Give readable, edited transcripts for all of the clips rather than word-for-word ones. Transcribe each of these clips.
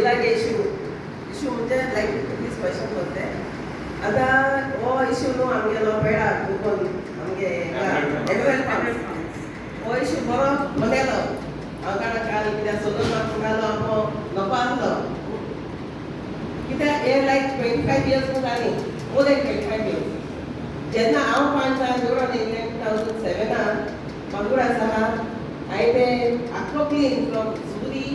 लायक issue issue म्हणजे लायक these question होते. आतां हो इशू न्हू आमगेलो पेडा कोण आमगे एडवेल फार्म्स, हो इशू बरो मनयलो. हांव काणा काल कित्याक सोदून घालो हांव नको आसलो, कित्याक हे लायक 25 इयर्स जाली, मोर दॅन 25 इयर्स. जेन्ना हांव पांच निवडून येयलें 2007आन, म्हाका आसा हांवें तें आख्खो क्लीन फ्रॉम जुरी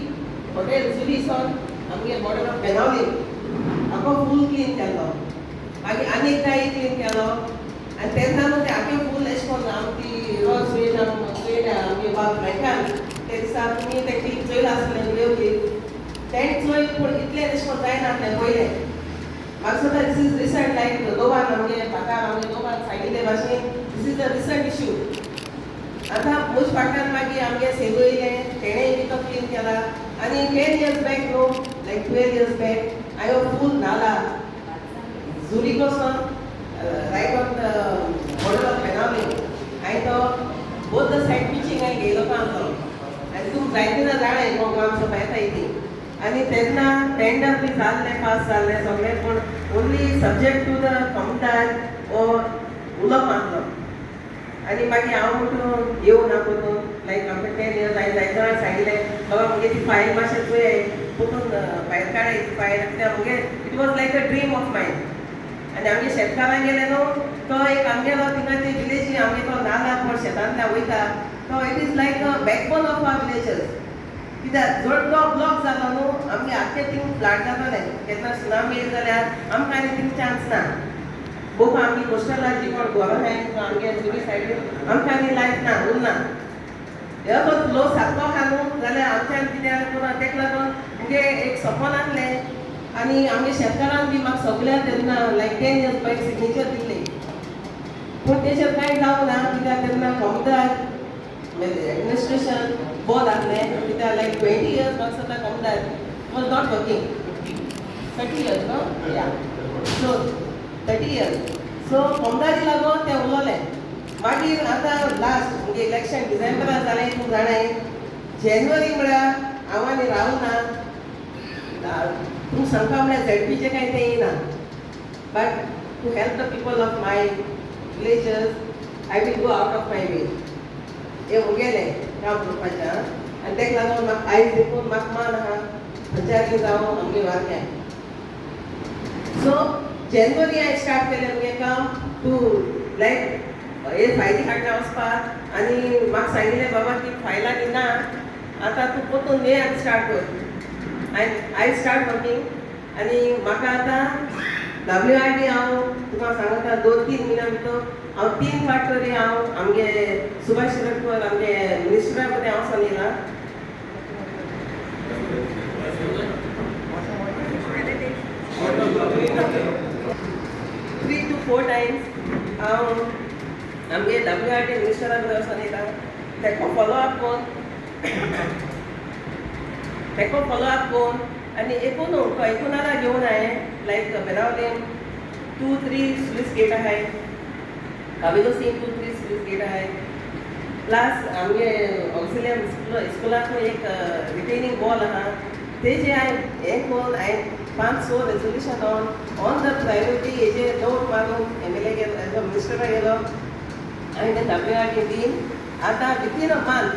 हॉटेल, जुरी सावन आमगे बॉर्डर ऑफ बेनावलीम आख्खो फूल क्लीन केलो. मागीर आनी एकदां क्लीन केलो आनी तेन्ना न्हू तें आख्खें फूल एशें कोन्न आम ती रोज चोयला चोयल्या आमगे बाब फ्रँकान. ते दिसा तुमी तें क्लीप चोयलां आसलें, विडियो क्लीप तें चोय, पूण इतलें एशें कोन्न जायना आसलें पयलें. म्हाका दिसता this is recent, लायक दोबान आमगे काका आमगे दोबान सांगिल्ले भाशेन, this is a recent issue. आतां म्हज फाटल्यान मागीर आमगे सेगू येयलें, तेणें बी तो क्लीन केला. आनी 10 इयर्स बॅक न्हू, लायक 12 इयर्स बॅक हांवें फूल नाला जुरी पासून right on the border of Benaulim हांवें तो बोथ the side pitching हांवें घेयलो आसलो. आनी तुमकां जायते जाणां जाणाय कोण आमचो येताय ती. आनी तेन्ना टेंडर बी जाल्लें, पास जाल्लें सगळें, पूण ओन्ली सब्जेक्ट टू the कॉमदार वो उलोवप आसलो. आनी मागीर हांव म्हणटू येवना पोतून, लायक आमकां 10 इयर्स हांवें जायते जाणांक सांगिल्लें, बाबा मुगे ती फायल मातशें चोय, पोतून भायर काडाय ती फायल, कित्याक मुगे it was like a dream of mine. आनी आमगे शेतकारांक गेले न्हू, तो एक आमगेलो थिंगा ती विलेजी आमगे तो नाला कोण शेतांतल्यान वयता तो, it is like a backbone of our villages. कित्याक जर तो ब्लॉक जालो न्हू, आमगे आख्खे थिंग फ्लड जातलें. केन्ना सुनामी येयली जाल्यार आमकां आनी थिंग चान्स ना. बोप आमची कोस्टलाची जी कोण घरां आहाय आमगे जुरी सायडीन, आमकां आनी लायफ ना उरना. हे तो फ्लो सारको आहा न्हू जाल्यार आमच्यान कितें करून तेका लागून मुगे एक सपन आसलें. आनी आमगे शेतकारान बी म्हाका सगळ्यांक तेन्ना लायक 10 इयर्स बॅक सिग्नेचर दिल्ली, पूण तेचेर कांय जावं ना, कित्याक तेन्ना कोमदार एडमिनिस्ट्रेशन बंद आसलें. कित्याक लायक 20 इयर्स म्हाका दिसता कोमदार was not working. 30 years, no? Yeah, so 30 years. So कोमदारी लागून तें उरलें. मागीर आतां लास्ट म्हणजे इलेक्शन डिसेंबरान जालें, तूं जाणाय. जेनवरी म्हळ्यार हांव आनी रावना. तूं सांगपा म्हळ्यार झेडपीचें कांय तें येयना, but to help the people of my villages I will go out of my way. हें मुगेलें काम करपाचें. आं, आनी तेका लागून म्हाका आयज देखून म्हाका मान आहा पंचायती जावं आमगे वारक्यां. सो जेनवरी हांवें स्टार्ट केलें मुगे काम टू लायक हे फायली हाडटा वचपाक. आनी म्हाका सांगिल्लें, बाबा ती फायलां ना, आतां तूं पोतून ये आनी स्टार्ट कर. आनी I start working. आनी म्हाका आतां डब्ल्यू आर डी, हांव तुका सांगता, 2-3 म्हयन्या भितर हांव तीन फावट तरी हांव आमगे सुभाष शिरोडकर आमगे मिनिस्टरा कडेन हांव वचोन येयलां. 3 टू 4 टायम्स हांव आमगे डब्ल्यू आर डी मिनिस्टरा कडेन वचोन येयला. तेका फॉलो अप कोन्न, तेका फॉलो अप कोन्न आनी एकूण न्हू तो एकूण घेवन हांवें लायक बेनावलीम 2-3 स्लुईस गेट आहाय, कावेलोसीम 2-3 स्लुईस गेट आहाय, प्लस आमगे ऑक्सिलियम स्कुलांत एक रिटेनिंग वॉल आहा, तेजे हांवें हें करून हांवें पांच स resolution on the priority हेजेर नोट मारून एमएलए गेलो, मिनिस्टरा गेलो. हांवें तें डब्ल्यू आर डी दीन आतां विथीन अ मंथ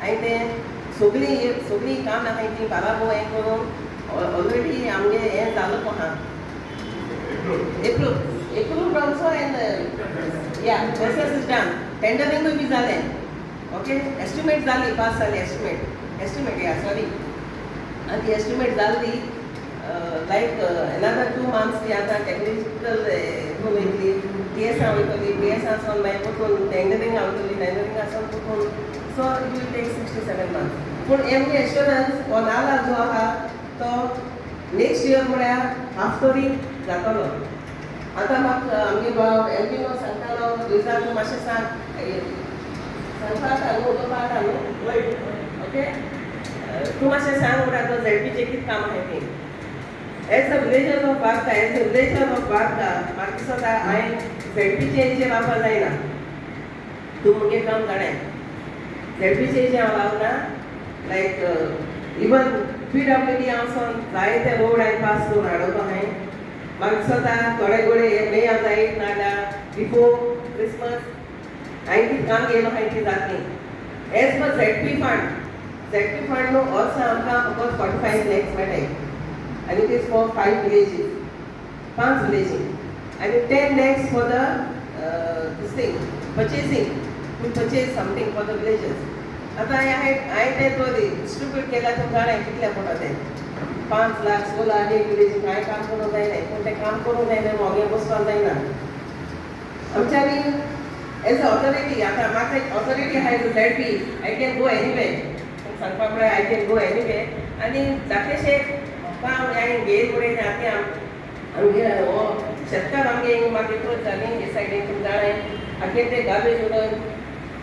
हांवें तें सगळीं सगळीं काम आहाय ती बाराबो हें करून ऑलरेडी आमगे हें जालो आहा, approve approved also and yeah, process is done. टेंडरिंगूय बी जालें, ओके, एस्टिमेट जाली, पास जाली एस्टिमेट, एस्टिमेट या सॉरी. आनी ती एस्टिमेट जाली, लायक एनादर 2 मंथ्स ती आतां टेक्निकल हितून वयतली, टीएसआर वयतली, टीएसआर सावन मागीर पोतून टेंडरिंगा वयतली, टेंडरिंगा सावन पोतून. So it will take 6 to 7 months. पूण एमगे एश्योरन्स, हो नाला जो आहा तो नेक्स्ट इयर म्हळ्यार हाफ तरी जातलो. आतां म्हाका आमगे भाव एलविनो सांगतालो, लुईजा तूं मातशें सांग, सांगपा जाता न्हू, उलोवपा जाता न्हू? ओके, तूं मातशें सांग म्हणटा तो झेडपीचें कितें काम आहाय तें. As a villager of Varca, as a villager of Varca, म्हाका दिसता हांवें झेडपीचे हेजेर रावपा जायना. तूं मुगे काम जाणाय, झेडपीचे हेजेर हांव रावना. लायक इवन PWD वचोन जायते रोड हांवें पास करून हाडवलो हांवें. म्हाका दिसता थोडे गोडे मे आतां एट नाल्यार बिफोर क्रिसमस हांवें कितें काम केलो हांवें ती जातली. As per ZP fund, ZP fund न्हू वर्सा आमकां फकत 45 लॅक्स मेळटाय आनी it is for five villages, पांच विलेजी, आनी 10 lakhs for the this thing purchasing, to purchase something for the villages. आतां हांवें हांवें ते तो डिस्ट्रिब्यूट केल्या, तुमकां जाणां कितले पडटा ते, 5 लाख 6 लाख एक विलेजी. कांय काम करूंक जायना, पूण तें काम करूंक जायना, मोगे बसपाक जायना आमच्यांनी एज अ ऑथॉरिटी. आतां म्हाका ऑथॉरिटी आहा as a ZP, I can go anyway. सांगपा म्हळ्यार I can go anyway. आनी धाकटेशें काम हांवें घेयल फुडें आतां आमगे हो शेतकार आमगे मागीर एप्रोच जाली हे सायडीन, तुमकां जाणां, आगे ते गार्बेज उडोवन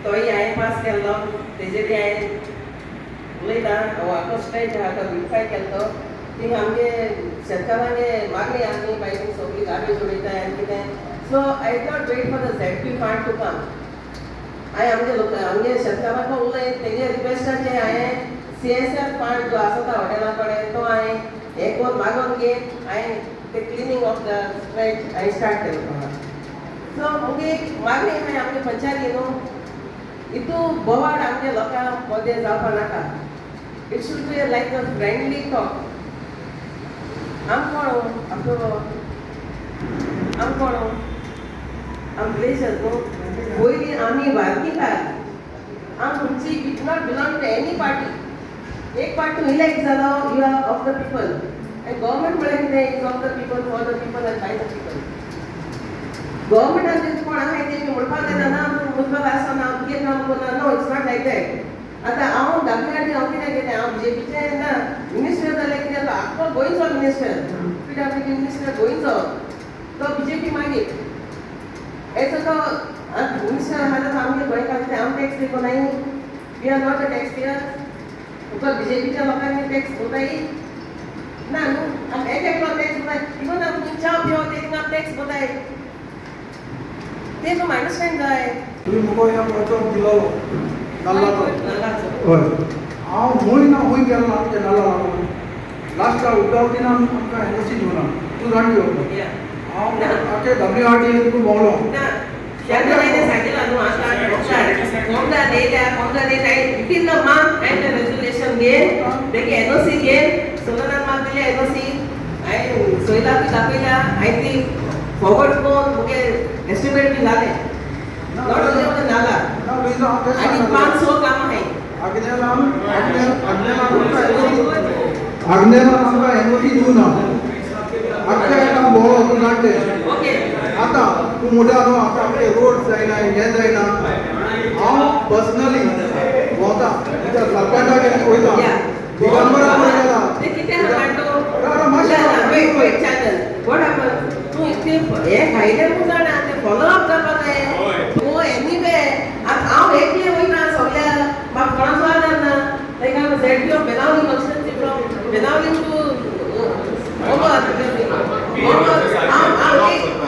तोय हांवें पास केल्लो. तेजेर हांवें उलयता, हो आखो स्ट्रेच आहा तो ब्युटिफाय केल्लो. थिंगा आमगे शेतकारांगे मागणी आसली, बाय तुमी सगळी गार्बेज उडयताय आनी कितें. So I not wait for the ZP fund to come. हांवें आमगे लोक आमगे शेतकारांक उलय, तेंगे रिक्वेस्टाचेर हांवें CSR fund जो आसा तो हॉटेला कडेन तो हांवें हें करून मागोवन घेवन हांवें ते क्लिनींग ऑफ the stretch हांवें स्टार्ट केलो आहा. सो मुगे एक मागणी आहाय आमगे पंचायती न्हू, हितू बोवाळ आमगे लोकां मदें जावपा नाका. It should be like a friendly talk. आम कोण आपलो, आम कोण, आम विलेजर्स न्हू. पयलीं आमी वार्कीकार, आम खंयची, we do not belong to any party. एक पार्ट तूं इलेक्ट जालो, you are of the people. आनी गव्हर्मेंट म्हळ्यार कितें? Is of the people, for the people and by the people. गव्हर्मेंटान कोण आहाय तेमी म्हणपाक जायना, ना तूं मुजबत आसना, तुगे काम करना. No, it's not like that. आतां हांव दाखल्या, हांव कितें केलें, हांव बीजेपीचें ना मिनिस्टर जाल्यार कितें जालो, आख्खो गोंयचो मिनिस्टर, PWD minister गोंयचो, तो बीजेपी मागीर एजो तो मिनिस्टर आहा जाल्यार आमगे गोंयकार कितें, आम टॅक्स पे कोनाय? We are not a tax payer? तुका बीजेपीच्या लोकांनी टॅक्स कोताय ना न्हू? आम एक एकलो टॅक्स कोताय. इवन आम च्या पियो तेका आम टॅक्स कोताय, ते तुमी अंडरस्टँड जाय. तुमी म्हाका ह्या प्रोजॅक्ट दिलो नाल्लाचो. नाल्लाचो. हय, हांव खूंय ना खूंय गेलो ना ते नाल्ला लागून. लास्टाक उद्दावतीन आमकां एनओसी दिवना, तूं जाण घेवपाक. हांव आख्खे WRT तुका भोंवलो. ना, केन्ना हांवें सांगिलां न्हू, आतां कोमदार येयल्या, कोमदार येयल्या within the month हांवें रेजोल्युशन घेवन तेगे एनओसी घेवन सोलनान म्हाका दिल्या एनओसी. हांवें सोयला बी दाखयल्या, हांवें ती फॉरवर्ड करून मुगे एस्टिमेट बी जालें, not only on the नाला. ना लुईजा, हांव तेंच आनी सांगता. पांच स कामां आहाय. आग्नेलान आग्नेलान आग्नेलान आमकां एनओसी दिवना. आख्खे आतां भोंवलो, तूं जाण तें. ओके. आतां तूं म्हणटा न्हू, आतां आमचे रोड जायना, हें जायना. हांव पर्सनली भोंवता, कित्याक सरपंचा वयता, दिगंबरा कडेन गेला. ते कितें आहा तूं? राव, मातशें. Wait, wait, channel, what happen, तूं इतले हे खायले म्हूण जाणा, ते फॉलो अप करपाक जाय. तूं एनीवे, आतां हांव एकलें वयना सगल्या, म्हाका कोणाचो आदार ना. लायक हांव ZP of Benaulim constituency, from Benaulim to Homer.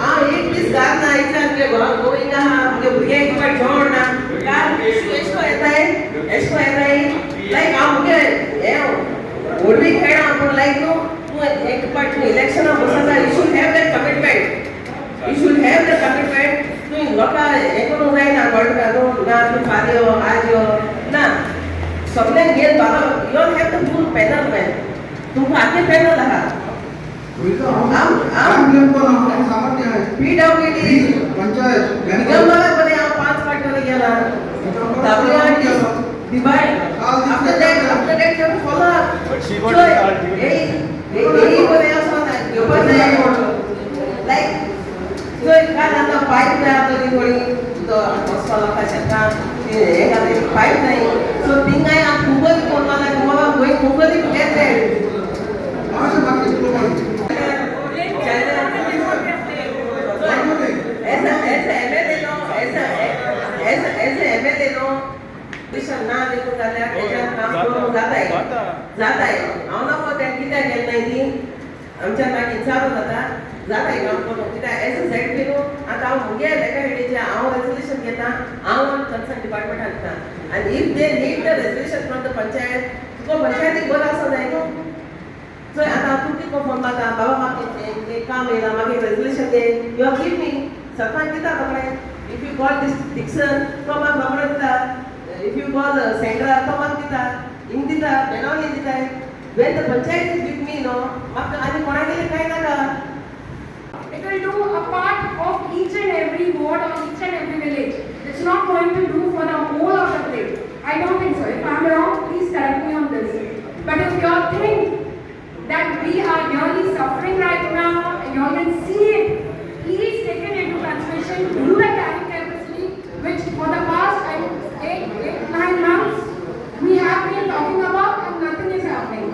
हांव एक दीस घाल ना इतल्यान तुगे घराक गोविंग आहा, मुगे भुरग्यांक तुका जेवण ना. काल इशू एशको येताय, एशको येताय, लायक हांव मुगे हें व्हडली खेळा, पूण लायक न्हू तूं एक पाट तूं इलेक्शनाक बसता, you should have that commitment, you should have the commitment. तूं लोकां हें करूंक जायना, कळटा न्हू? ना तूं फाल्यां यो, आज यो ना, सगल्यांक घेवन बाबा, you all have the full panel man. तुमकां आख्खें पॅनल आहा. लुईजा, हांव ब्लेम कोण, हांव सामर्थ्य आहे. PWD panchayat. दिगंबरा कडे हांव पांच फावटी गेला. WRT divide. After that, you have to follow up. But she got So, the hey, hey, hey, बरें आसा ना, घेवपाक जाय. लायक चोय, काल आतां पायप जाय आसतली थोडी, तो वचपा लोकां शेतां हे खातीर पायप नाय. सो थिंगाय हांव खूबच फोन मारला, बाबा गोंय खूबच get that. मातशें बाकी उलोवपाक. As a MLA no, as a MLA no, vision ना देखून जाल्यार तेच्यान काम करूंक जाताय, जाताय. हांव नको तें कित्याक गेलें नाय ती आमच्या मागीर विचारूं जाता, जाताय काम करूंक. कित्याक एज अ झेडपी न्हू, आतां हांव मुगे लेखा हांव रेजोल्युशन घेता, हांव कन्सर्न डिपार्टमेंटाक दिता आनी if they need the resolution from the panchayat, तुका पंचायतीक बरो आसा जाय न्हू. चोय आतां हांव तुमकां कितें फोन मारता, बाबा म्हाका हें काम येयलां, म्हाका एक resolution they, you are give me. Sarpanch दिता रोखडे. If you call this Dixon, तो म्हाका रोखडो दिता. If you call Sandra, तो म्हाका दिता, हिंग दिता, बेनावली दिता. When the panchayat is with me न्हू, म्हाका आनी कोणागेर कांय नाका. It will do a part of each and every ward or each and every village. It's not going to do for the whole of the village. I don't think so. If I'm wrong, please correct me on this. But if you all think that we are really suffering right now, and you all can see it, please take it into consideration. Do the carrying capacity, which for the past I would say, 8, 9 months, we have been talking about and nothing is happening.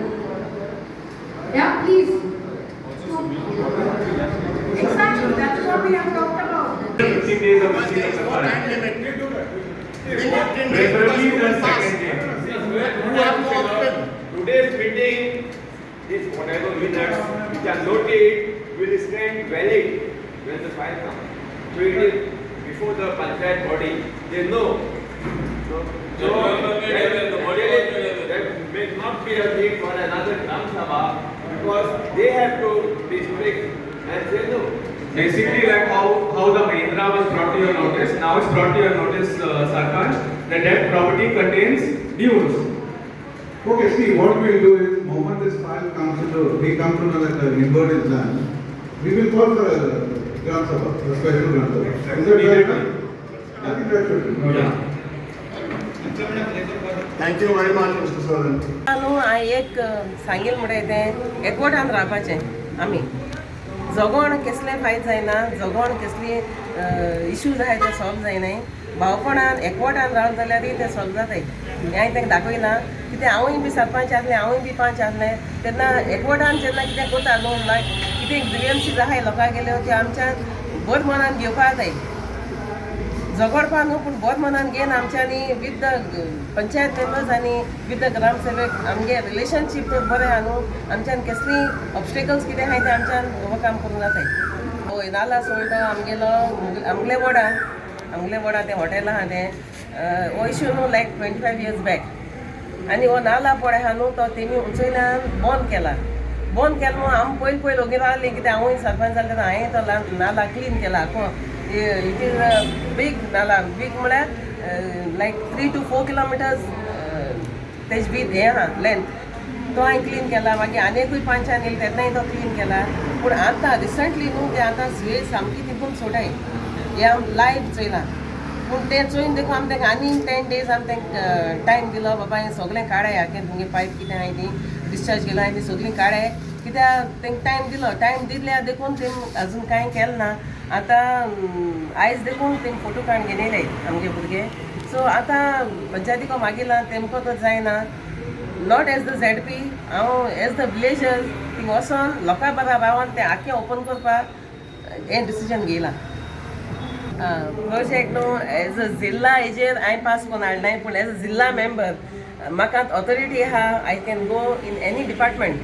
Yeah, please. Exactly, that's what we have talked about. 15 days of Because receipt there of is the no file. Time limit. Within 15 days, Preferably because you the will pass. Second day. You have no option. Today's meeting, this whatever minutes which are noted will stand valid when the file comes. So it is before the panchayat body, they know. So there may not be a need for another Gram Sabha because they have to be strict and say no. Basically, like how the Mahindra was brought to your notice, now it's brought to your notice, Sarpanch, that that property contains dues. Okay, see, what we'll do is, moment this file comes into, we come to know that the invert is done, we will call for a Gram Sabha, a special Gram Sabha. Is that fair enough? I think that should be. Yeah. Thank you very much, Mr. Soren. न्हू हांवें एक सांगील म्हणटाय तें एकवटान रावपाचें. आमी जगोण केसलें फायद जायना, जगोण केसली इश्यूज आहाय ते सॉल्व जायनाय. भावपणान एकवटान रावलें जाल्यारय तें सॉल्व जाताय. हें हांवें तांकां दाखयलां. कितें हांवूय बी सरपंच आसलें, हांवूय बी पंच आसलें तेन्ना एकवटान जेन्ना कितें करता न्हू, लायक कितें ग्रिवियन्सीज आहाय लोकां गेल्यो, त्यो आमच्यान बरें मनान घेवपा जाय. झगडपा न्हू, पूण बरें मनान घेवन आमच्यांनी विथ the panchayat members आनी विथ the ग्रामसेवक आमगे रिलेशनशीप तर बरें आहा न्हू, आमच्यान केसली ऑब्स्टेकल्स कितें आहाय तें आमच्यान ओवरकम करूंक जाताय. हय, नाला सोडलो आमगेलो आमगले वडा, आमगले वडा तें हॉटेल आहा तें, हो इशू न्हू लायक 25 years back. आनी हो नाला पळय आहा न्हू, तो तेमी उंचयल्यान बंद केला. बंद केलो म्हणून आमी पयलीं पयलीं ओगी रावलीं. कित्याक हांवूय सरपंच जालें तेन्ना हांवें तो नाला क्लीन केला. It is big नाला, बीग म्हळ्यार लायक 3 to 4 kilometers तेज बीग हें आहा लेंथ. तो हांवें क्लीन केला. मागीर आनी एकूय पंचान येयले तेन्नाय तो क्लीन केला. पूण आतां रिसंटली न्हू ते आतां सुवेज सामकी तितून सोडाय, हें आमी लायव्ह चोयलां. पूण तें चोयन देखून आमी तांकां आनी 10 डेज आमी तांकां टायम दिलो, बाबा हें सगळें काडाय, आखे तुमगे पायप कितें आहाय ती डिस्चार्ज केला आहाय ती सगळीं काडाय. कित्याक तांकां टायम दिलो, टायम दिल्या देखून तेमी अजून कांय केलें ना. आतां आयज देखून तेमी फोटो काडून घेयले आमगे भुरगे. सो आतां पंचायतीको मागिलां, तेमकां तर जायना. Not as the ZP, हांव एज the villager थिंग वचोन लोकां बरा रावन तें आख्खें ओपन करपाक हें डिसिजन घेयलां. प्रोजेक्ट न्हू, एज अ जिल्ला हेजेर हांवें पास करून हाडलाय, पूण एज अ जिल्ला मेंबर म्हाका ऑथॉरिटी आहा. I can go in any department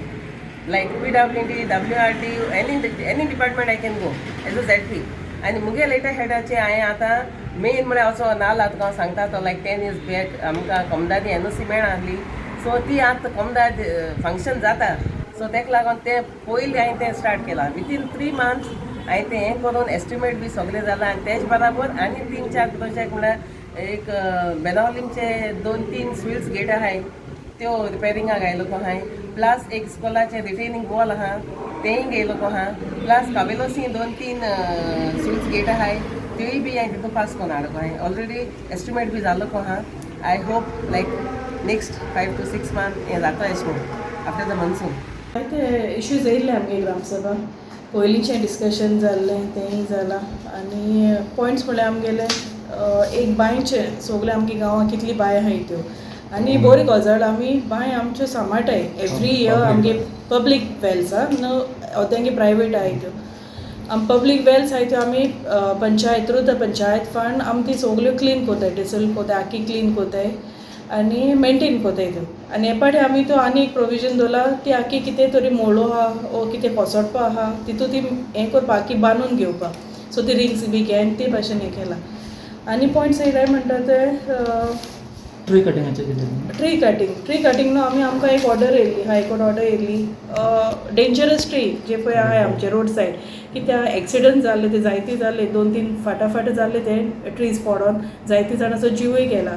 like PWD, WRD, any department I can go as a ZP. आनी मुगे लेटर हेडाचे हांवें आतां मेन म्हळ्यार असो नाला तुका हांव सांगता, तो लायक 10 इयर्स बॅक आमकां कोमदादी एनओसी मेळनासली. सो ती आतां कोमदाद फंक्शन जाता, सो ताका लागून तें पयलीं हांवें तें स्टार्ट केलां. विथीन 3 मंथ्स हांवें तें हें करून एस्टिमेट बी सगळें जालां. आनी तेज बराबर आनी तीन चार प्रोजेक्ट म्हळ्यार एक बेनावलीमचे दोन तीन स्लुईस गेट आहाय, त्यो रिपेरिंगाक घायलो आहाय. प्लस एक स्कुलाचें रिटेनिंग वॉल आहा, तेंय घेयलो आहा. प्लस कावेलोसी दोन तीन स्लुईस गेट आहाय, त्योय बी हांवें तितून पास करून हाडलो आहाय. ऑलरेडी एस्टिमेट बी जाल्लो आहा. I hope like next 5 to 6 month हें जाता अशें म्हणून, आफ्टर the monsoon. जायते इश्यूज येयल्ले आमगे ग्रामसभा. पयलींचें डिस्कशन जाल्लें तेंय जालां. आनी पॉयंट्स म्हणल्यार आमगेले एक बांयचें, सगळे आमगे गांवां कितली बांय आहाय त्यो. आनी बरी गजाल, आमी बांय आमच्यो सांबाळटाय एवरी इयर. आमगे पब्लीक वेल्स आं, न्हू तेंगे प्रायवेट आहाय त्यो, आम पब्लीक वेल्स आहाय त्यो. आमी panchayat, through the panchayat fund आमी ती सगल्यो क्लीन कोताय, डिसल कोताय, आख्खी क्लीन कोताय आनी मेंटेन कोताय त्यो. आनी हे पाटी आमी तो आनी एक प्रोविजन दवरला, ती आख्खी कितें तरी मोळो आहा ओ कितें कोसळपा आहा, तितू ती हें करपा, आख्खी बांदून घेवपा. सो ती रिंग्स बी घेन ते भाशेन हें केलां. आनी पॉयंट्स येयले म्हणटा ते ट्री कटिंगाचें कितें? ट्री कटिंग, ट्री कटिंग न्हू आमी आमकां एक ऑर्डर येयल्ली, हायकोर्ट ऑर्डर येयल्ली, डेंजरस ट्री जे पळय आहाय आमचे रोड सायड, कित्याक एक्सिडंट जाल्ले ते जायते जाल्ले, दोन तीन फाटाफाट जाल्ले ते ट्रीज पडोन जायते जाणांचो जिवूय गेला.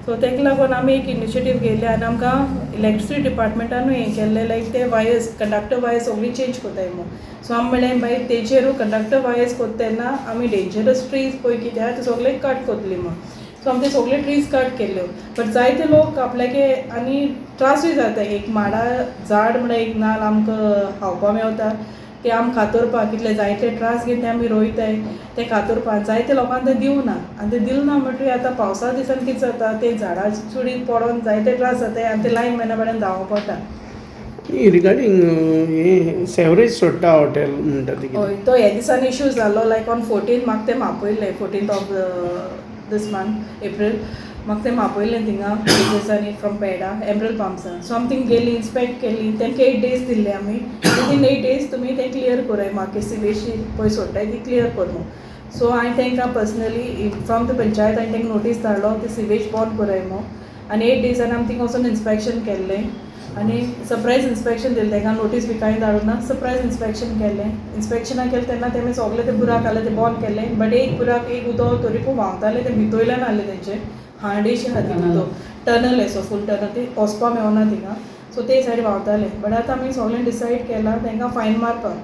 सो ताका लागून आमी एक इनिशिएटीव घेयलें आनी आमकां इलेक्ट्रिसिटी डिपार्टमेंटानूय हें केल्लें, लायक ते वायर्स, कंडक्टर वायर्स सगळी चेंज कोत्ताय म्हूण. सो आमी म्हणलें बाय तेजेरूय कंडक्टर वायर्स कोत्ता तेन्ना आमी डेंजरस ट्रीज पळय कितें आहा ते सगळे कट कोतली म्हूण. सो आमी ते सगळे ट्रीज कट केल्ल्यो, बट जायते लोक आपल्याके आनी त्रासूय जाता. एक माडा झाड म्हळ्यार एक नाल्ल आमकां खावपा मेवता, ते आमी कातरपाक कितले जायते त्रास घेवन ते आमी रोयताय, ते कातरपाक जायते लोकांक ते दिवना आनी ते दिलना म्हणटकीर आतां पावसा दिसान कितें जाता, ते झाडां चुडीत पडोन जायते त्रास जाताय आनी ते लायन मॅना कडेन धांवो पडटा. रिगार्डींग हें सेवरेज सोडटा हॉटेल म्हणटा ते कितें? हय, तो ह्या दिसान इशू जालो, लायक ऑन 14 म्हाका ते मापयल्ले, 14 ऑफ these month April म्हाका ते मापयल्लें थिंगा दिसांनी फ्रॉम पेडा एमरल पाम्सा. सो आमी थिंग गेली, इन्स्पेक्ट केली, तेंका 8 डेज दिल्ले आमी, विदीन 8 डेज तुमी तें क्लियर कराय, म्हाका सिवेज पळय सोडटाय ती क्लियर कर म्हूण. सो हांवें तांकां पर्सनली फ्रॉम the panchayat हांवें तांकां नोटीस धाडलो ते सिवेज बंद कराय म्हूण, आनी 8 डेजान आमी थिंगा वचून इन्स्पेक्शन केल्लें आनी सरप्रायज इन्स्पेक्शन दिलें तांकां, नोटीस बी कांय धाडूं ना, सरप्रायज इन्स्पेक्शन केलें. इन्स्पेक्शनां केलें तेन्ना तेमी सगळे ते बुराक आहले ते बंद केले, बट एक बुराक एक उदक तरी पूण व्हांवतालें, तें भितोयल्यान आहलें तेंचें हांडीशी आहा ती उदक टनल एसो फूल टनल, ती वचपा मेवना थिंगा, सो ते सायड व्हांवतालें. बट आतां आमी सगळ्यांनी डिसायड केलां तांकां फायन मारपाक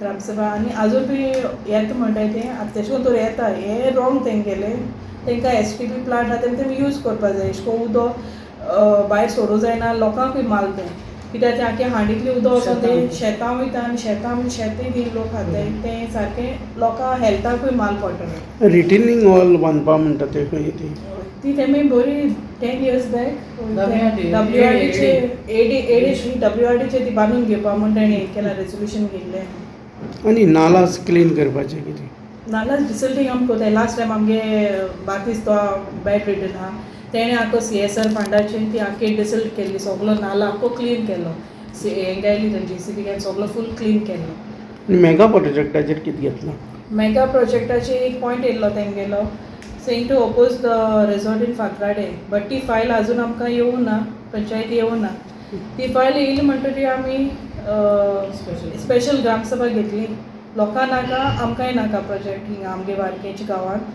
ग्रामसभा, आनी आजून बी येता म्हणटाय तें आतां तेशें करून तर येता हें रोंग तेंगेलें, तांकां एसटीपी प्लांट आहा तेमी तेमी यूज करपा जाय, एशें करून उदक भायर सोडूं जायना, लोकांकूय माल तें, कित्याक तें आख्खे हांडींतलें उदक वचोन तें शेतां वयता आनी शेतां आमी शेतूय दी लोक खाताय, तें सारकें लोकां हेल्थाकूय माल पडटलें. रिटेनिंग वॉल बांदपा म्हणटा ते खंय ती? ती तेमी बरी 10 इयर्स बॅक डब्ल्यू आर डीचे एडी एडी डब्ल्यू आर डीचे ती बांदून घेवपा म्हूण तेणें हें केलां, रेजोल्युशन घेयल्लें. आनी नालास क्लीन करपाचें कितें? नाल्यार डिसिल्टींग आमी कोताय. लास्ट टायम आमगे बातीस तो बॅड रिटन आहा, तेणें आख्खो सीएसआर फंडाचे ती आख्खी डिसिल्ट केल्ली, सगलो नाला आख्खो क्लीन केलो, हें गेली तें जेसीबी घेवन सगलो फूल क्लीन केल्लो. आनी मेगा प्रोजेक्टाचेर कितें घेतलां? मेगा प्रोजेक्टाचे एक पॉयंट येयल्लो तेंगेलो, saying to oppose the resort in Fatrade, but ती फायल अजून आमकां येवं ना, पंचायती येवं ना. ती फायल येयली म्हणटकीर आमी स्पेशल ग्रामसभा घेतली. लोकां नाका, आमकांय नाका प्रोजेक्ट हिंगा आमगे वारकेच्या गांवांत.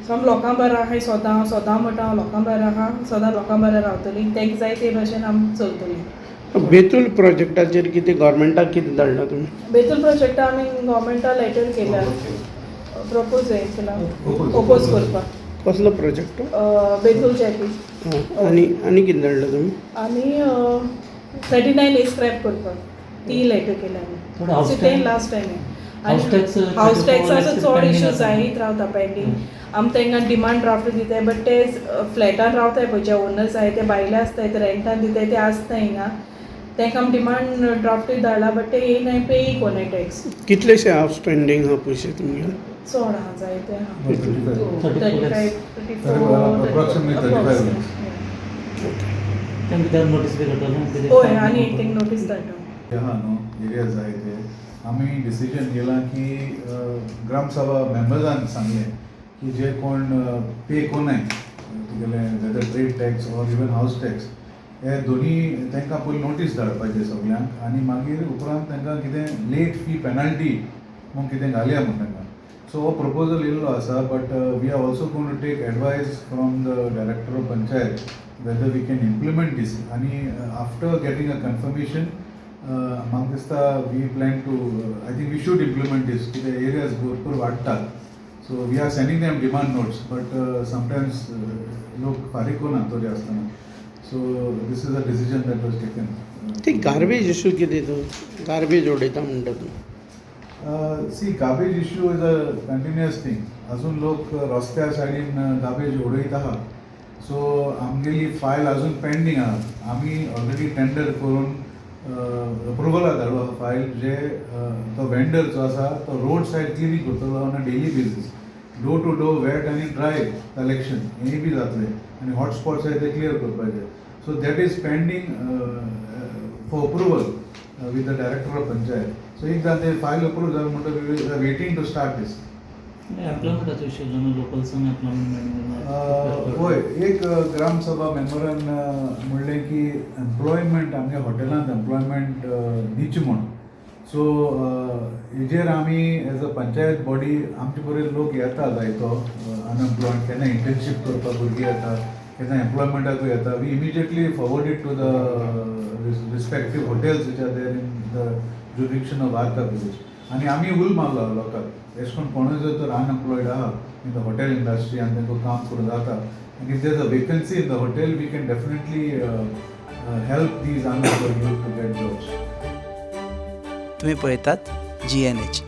सो आमी लोकां बरें आहाय सदां सदां म्हणटा हांव लोकां बरें आहा, सदां लोकां बरें रावतलीं, तांकां जाय ते भाशेन आमी चलतलीं. बेतूल प्रोजेक्टाचेर कितें गव्हर्मेंटाक कितें धाडलां तुमी? बेतूल प्रोजेक्टा आमी गव्हर्मेंटा लेटर केल्या, प्रपोज हें केला ओपोज करपाक. कसलो प्रोजेक्ट? बेतूल जेटी. आनी आनी कितें धाडलां तुमी? आनी 39A स्क्रॅप करपाक ती लेटर केल्या थोडो आमी. house सो तें tax- last time. House tax house 34 टॅक्साचो lakhs चड pending इशू आसा. जायत रावता पेंडींग. आमी तांकां डिमांड ड्राफ्ट दिताय, बट ते फ्लॅटान रावताय पळय, जे ओनर्स आहाय ते भायले आसताय, ते रेंटान दिताय, ते आसताय हिंगा, तांकां आमी डिमांड ड्राफ्टूय धाडला, बट ते येयनाय, पेय कोनाय टॅक्स. कितलेशे आउटस्टँडींग आहा पयशे तुमगेले? चड आहा, जायते आहा. 34 35 lakhs. 34. Approximately 35 lakhs. तांकां त्या नोटीस बी करता न्हू कितें? हय, आनी एक तांकां नोटीस धाडटा. आहा न्हू एरिया जाय ते आमी डिसिजन घेलां की ग्रामसभा मेंबर्सान सांगलें की जे कोण पे कोनाय तुगेले, whether trade tax or even house tax, हे दोनी तांकां पयलीं नोटीस धाडपाचें सगल्यांक आनी मागीर उपरांत तांकां कितें लेट फी पेनल्टी म्हूण कितें घालया म्हूण तांकां. सो हो प्रपोजल येयल्लो आसा, but we are also going to take advice from the director of panchayat whether we can implement this, आनी आफ्टर गेटिंग अ कन्फर्मेशन म्हाका दिसता we plan to, I think we should implement this, कित्याक areas भरपूर वाडटात. So we are sending them demand notes, but sometimes लोक फारीक कोना तरी आसतना. So this is a decision that was taken. ती गार्बेज इशू कितें तूं गार्बेज उडयता म्हणटा तूं? See, garbage issue is a continuous thing. अजून लोक रस्त्या सायडीन गार्बेज उडयत आहा. सो आमगेली फायल अजून पेंडींग आहा. आमी ऑलरेडी टेंडर करून अप्रुवला धाडलो आहा फायल, जे तो वेंडर जो आसा तो रोड सायड क्लिनींग करतलो on a daily basis, door to door wet आनी ड्राय कलेक्शन हेंय बी जातलें आनी हॉटस्पॉट्स आहाय ते क्लियर करपाचे. So that is pending for approval with the director of panchayat. So एकदां ते फायल अप्रूव जालें म्हणटकीर we are waiting to start this. एम्प्लॉयमेंटाचो इश्यू न्हू, लोकल्सांक एम्प्लॉयमेंट. वय, एक ग्रामसभा मेंबरान म्हणलें की एम्प्लॉयमेंट आमच्या हॉटेलांत एम्प्लॉयमेंट दिची म्हूण. सो हेजेर आमी एज अ पंचायत बॉडी, आमचे बरोबर लोक येता जायतो अनएम्प्लॉयड, केन्ना इंटर्नशीप करपाक भुरगीं येता, केन्ना एम्प्लॉयमेंटाकूय येता. We immediately forward it to the respective hotels which are there in the jurisdiction of Varca village. आनी आमी उल मारला लोकांक, एशें करून कोणूय जर तर अनएम्प्लॉयड आहा इन the hotel industry आनी तांकां काम करूं जाता आनी if there is a vacancy in the hotel, we can definitely help these unemployed youth to get jobs. तुम्ही पळयतात जीएनएच.